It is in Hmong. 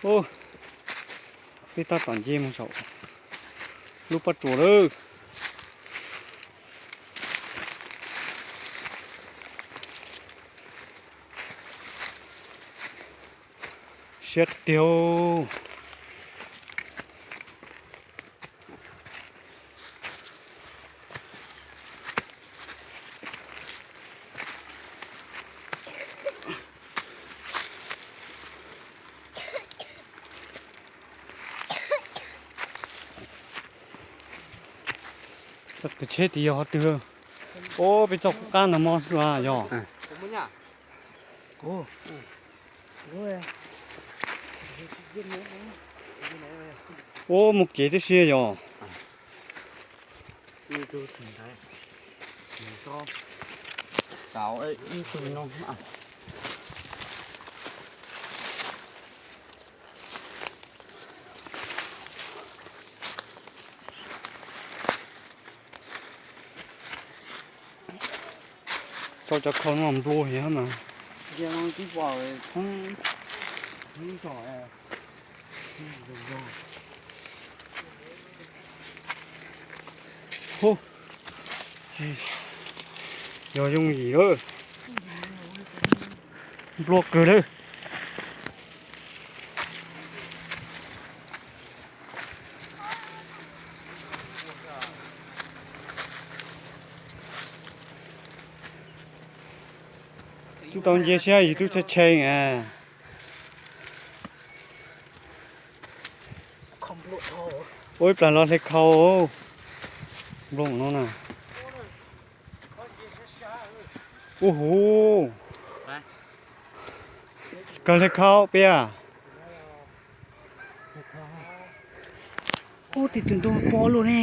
Ub, peb tab tom nce mus saum lub pob tsuas lawm. Siab tiag. Txoj kev tsheb tid yog qhov twg? Ub, peb txoj qub qab ntawd mog, yog. Ub, mus kev tib si yog. Tso cov khau no nplua heev mas. Hu, tsis yog yooj yim lawm. Nplua kawg lawm. Twb tau nce siab yus twb tshee tshee as. Ua ib plag los hle khau. Nplooj no na. Ub hu, kawg hle khau peb. Ub, tej tus ntoo pob luaj ne.